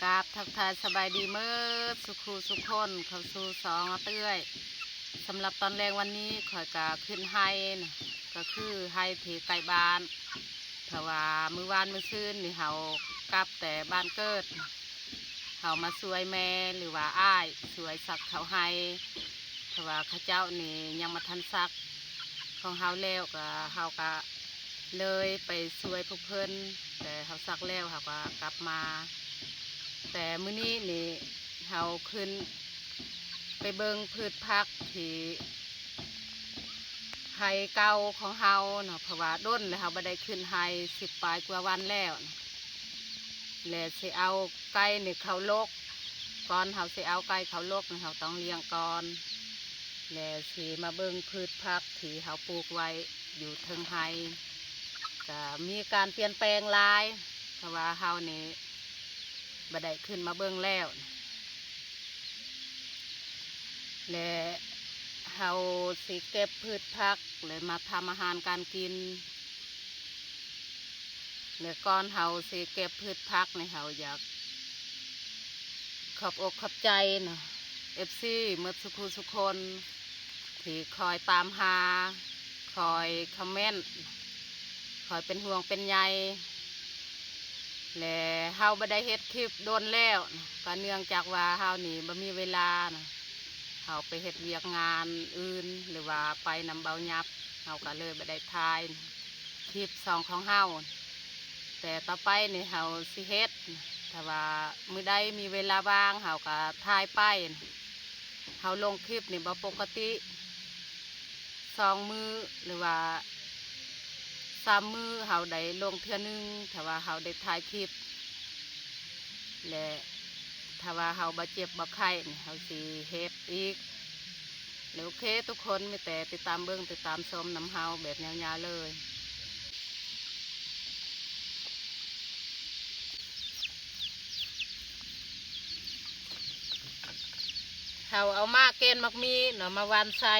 ກາບທັກທາຍສະບາຍດີເໝິດສຸຂູສຸຄົນ ເຂົ້າສູ່ຊ່ອງອາເອື້ອຍ. ສຳລັບຕອນແລງວັນນີ້ ຂ້ອຍກະຂຶ້ນໄຮ່ນະ ກະຄືໄຮ່ທີ່ໃກ້ບ້ານ ເພາະວ່າມື້ວານມື້ຊືນນີ້ເຮົາກັບແຕ່ບ້ານເກີດ ເຮົາມາຊ່ວຍແມ່ ຫຼືວ່າອ້າຍຊ່ວຍສັກເຂົ້າໄຮ່ ເພາະວ່າເຂົາເຈົ້ານີ້ຍັງບໍ່ທັນສັກຂອງເຮົາແລ້ວ ກະເຮົາກະເລີຍໄປຊ່ວຍພວກເພິ່ນ ແຕ່ເຮົາສັກແລ້ວເຮົາກະກັບມາ. ແຕ່ມື້ນີ້ນີ້ເຮົາຂຶ້ນໄປເບິ່ງພືດຜັກທີ່ໄຮ່ເກົ່າຂອງເຮົາເນາະ ເພາະວ່າດົນແລ້ວເຮົາບໍ່ໄດ້ຂຶ້ນໄຮ່ ສິບປາຍກວ່າວັນແລ້ວ ແລະຊິເອົາໄກ່ນີ້ເຂົ້າລົກ. ກ່ອນເຮົາຊິເອົາໄກ່ເຂົ້າລົກນີ້ ເຮົາຕ້ອງລ້ຽງກ່ອນ ແລະຊິມາເບິ່ງພືດຜັກທີ່ເຮົາປູກໄວ້ຢູ່ເທິງໄຮ່ ກະມີການປ່ຽນແປງຫຼາຍ ເພາະວ່າເຮົານີ້ບໍ່ໄດ້ຂຶ້ນມາເບິ່ງແລ້ວ ແລະເຮົາຊິເກັບພືດຜັກ ແລະມາທຳອາຫານການກິນ. ແລະກ່ອນເຮົາຊິເກັບພືດຜັກນີ້ ເຮົາຢາກຂອບອົກຂອບໃຈເນາະ ເອັຟຊີ ເໝິດສຸຂູສຸຄົນ ທີ່ຄອຍຕາມຫາ ຄອຍຄອມເມັນ ຄອຍເປັນຫ່ວງເປັນໃຍ ແລະເຮົາບໍ່ໄດ້ເຮັດຄລິບດົນແລ້ວ ກະເນື່ອງຈາກວ່າເຮົານີ້ບໍ່ມີເວລານະ ເຮົາໄປເຮັດວຽກງານອື່ນ ຫຼືວ່າໄປນຳເບົາຫຍັບ ເຮົາກະເລີຍບໍ່ໄດ້ຖ່າຍຄລິບຊ່ອງຂອງເຮົາ. ແຕ່ຕໍ່ໄປນີ້ເຮົາຊິເຮັດ ຖ້າວ່າມື້ໃດມີເວລາວ່າງ ເຮົາກະຖ່າຍໄປ. ເຮົາລົງຄລິບນີ້ບໍ່ປົກກະຕິ ສອງມື້ ຫຼືວ່າສາມມື້ ເຮົາໄດ້ລົງເທື່ອໜຶ່ງ ຖ້າວ່າເຮົາໄດ້ຖ່າຍຄລິບ ແລະ ຖ້າວ່າເຮົາບໍ່ເຈັບບໍ່ໄຂ້ນີ້ ເຮົາຊິເຮັດອີກ. ແລະ ໂອເຄ ທຸກຄົນ ມີແຕ່ຕິດຕາມເບິ່ງ ຕິດຕາມຊົມນຳເຮົາແບບຍາວໆເລີຍ. ເຮົາເອົາໝາກແກ່ນໝາກມີເນາະ ມາຫວ່ານໃສ່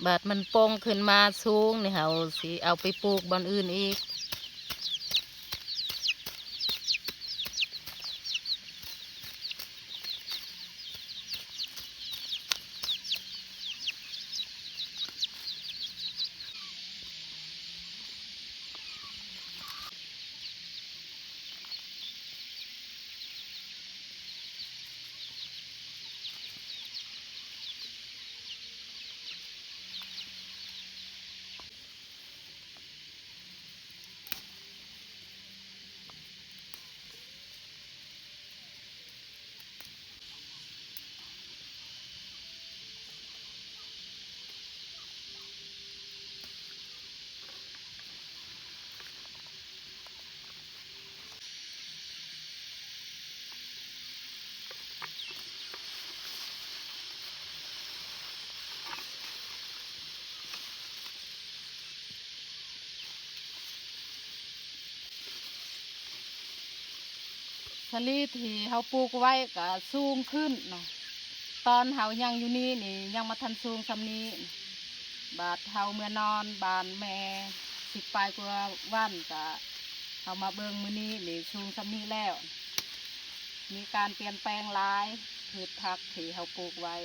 ບາດມັນປົ່ງຂຶ້ນມາສູງນີ້ ເຮົາຊິເອົາໄປປູກບ່ອນອື່ນອີກ. ສາລີທີ່ເຮົາປູກໄວ້ກະສູງຂຶ້ນເນາະ. ຕອນເຮົາຍັງຢູ່ນີ້ນີ້ຍັງບໍ່ທັນສູງສ່ຳນີ້. ບາດເຮົາເມືອນອນບ້ານແມ່ ສິບປາຍກວ່າວັນ ກະເຮົາມາເບິ່ງມື້ນີ້ນີ້ສູງສ່ຳນີ້ແລ້ວ. ມີການປ່ຽນແປງຫຼາຍ ພືດຜັກທີ່ເຮົາປູກໄວ້.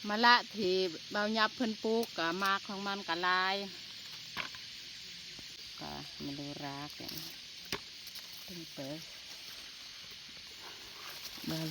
ມະລະທີ່ບ່າວຫຍັບເພິ່ນປູກ ກະໝາກຂອງມັນກະຫຼາຍ ກະມາດູລາກ ເປັນເປີ ເບິ່ງ.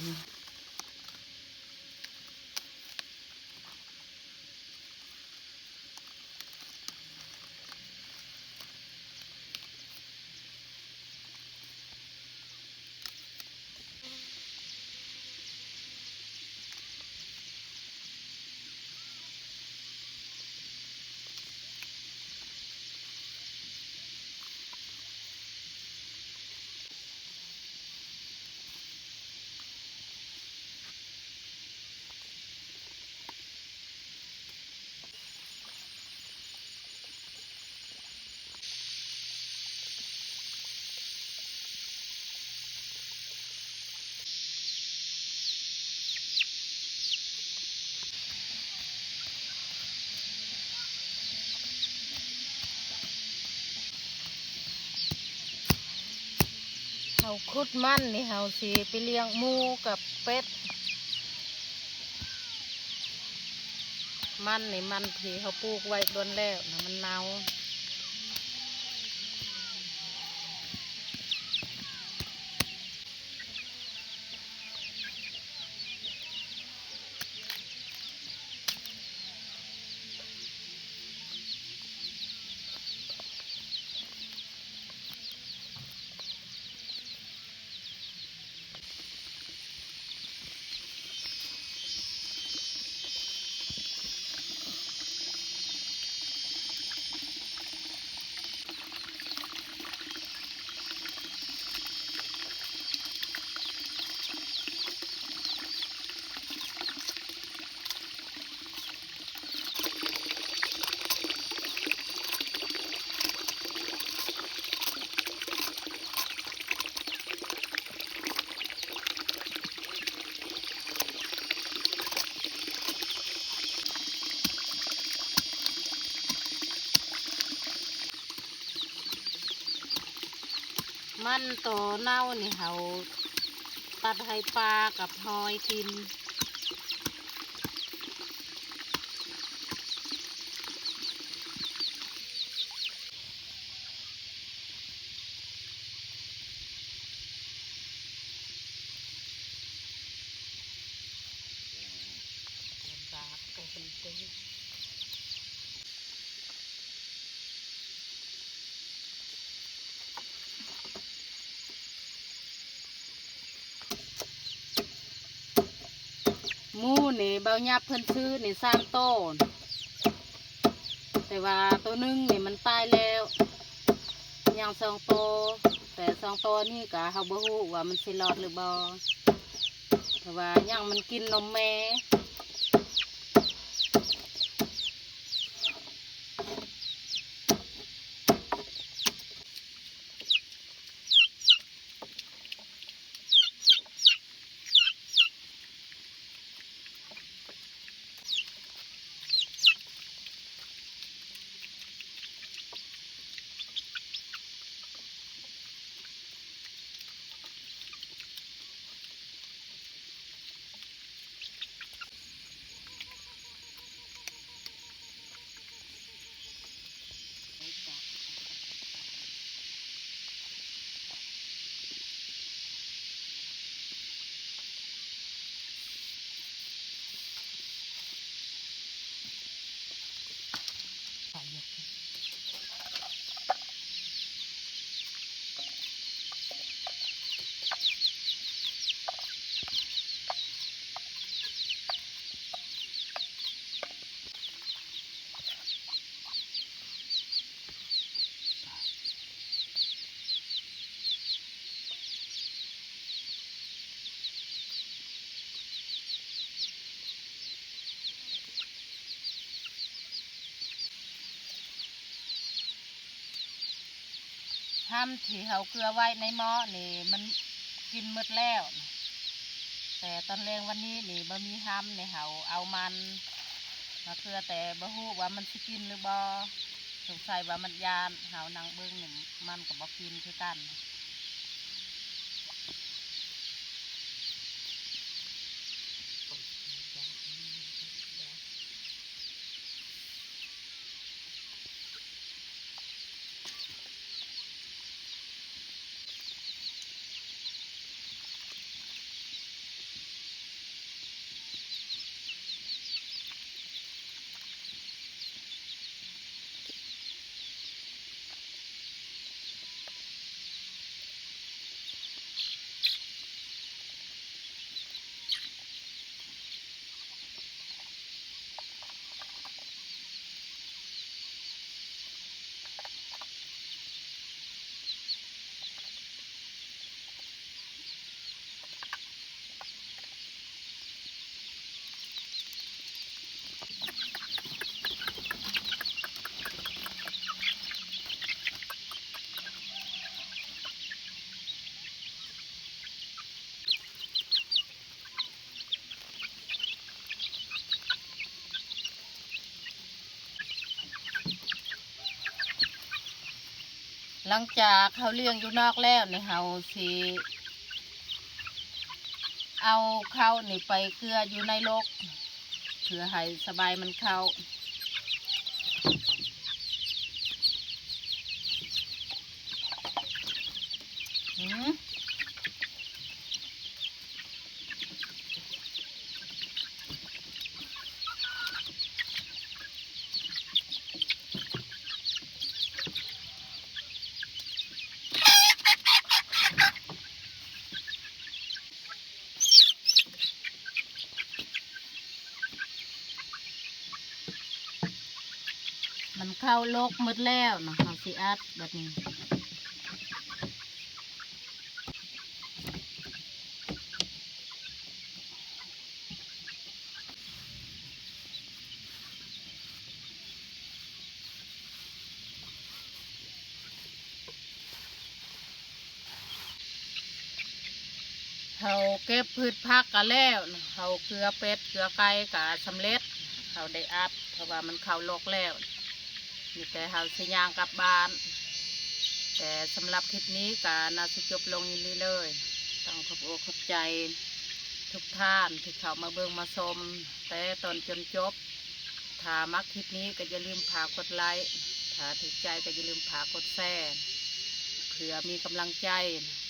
ເຮົາຂຸດມັນນີ້ ເຮົາຊິໄປລ້ຽງໝູກັບເປັດ. ມັນນີ້ ມັນທີ່ເຮົາປູກໄວ້ດົນແລ້ວນະ ມັນເນົ່າ. ມັນໂຕເນົ່ານີ້ ເຮົາຕັດໃຫ້ປາກັບຫອຍກິນ. ໝູນີ້ ບ່າວຫຍັບເພິ່ນຊື້ນີ້ສາມໂຕ ແຕ່ວ່າໂຕໜຶ່ງນີ້ມັນຕາຍແລ້ວ ຍັງສອງໂຕ ແຕ່ສອງໂຕນີ້ກະເຮົາບໍ່ຮູ້ວ່າມັນຊິລອດຫຼືບໍ່ ເພາະວ່າຍັງມັນກິນນົມແມ່. ຫຳທີ່ເຮົາເກືອໄວ້ໃນໝໍ້ນີ້ ມັນກິນໝົດແລ້ວ ແຕ່ຕອນແລງວັນນີ້ນີ້ບໍ່ມີຫຳນີ້ ເຮົາເອົາມັນມາເກືອ ແຕ່ບໍ່ຮູ້ວ່າມັນຊິກິນຫຼືບໍ່ ສົງໄສວ່າມັນຢ້ານ ເຮົານັ່ງເບິ່ງນີ້ ມັນກໍບໍ່ກິນຄືກັນ. ຫຼັງຈາກເຮົາລ້ຽງຢູ່ນອກແລ້ວນີ້ ເຮົາຊິເອົາເຂົ້ານີ້ໄປເກືອຢູ່ໃນລົກ ເພື່ອໃຫ້ສະບາຍມັນເຂົ້າ. ອືມ ມັນເຂົ້າລົກໝົດແລ້ວເນາະ ເຮົາຊິອັດບາດນີ້. ເຮົາເກັບພືດຜັກກະແລ້ວເນາະ ເຮົາເກືອເປັດເກືອໄກ່ກະສຳເລັດ ເຮົາໄດ້ອັດ ເພາະວ່າມັນເຂົ້າລົກແລ້ວ ມີແຕ່ເຮົາຊິຍ່າງກັບບ້ານ. ແຕ່ສຳລັບຄລິບນີ້ກະໜ້າຊິຈົບລົງຢູ່ນີ້ເລີຍ. ຕ້ອງຂອບອົກຂອບໃຈທຸກທ່ານທີ່ເຂົ້າມາເບິ່ງມາຊົມແຕ່ຕົ້ນຈົນຈົບ. ຖ້າມັກຄລິບນີ້ກໍຢ່າລືມຝາກກົດໄລ, ຖ້າຖືກໃຈກໍຢ່າລືມຝາກກົດແຊ ເພື່ອມີກຳລັງໃຈ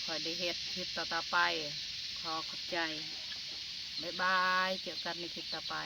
ຂ້ອຍໄດ້ເຮັດຄລິບຕໍ່ໆໄປ. ຂໍຂອບໃຈ. ບາຍບາຍ. ເຈີກັນໃນຄລິບຕໍ່ໄປ.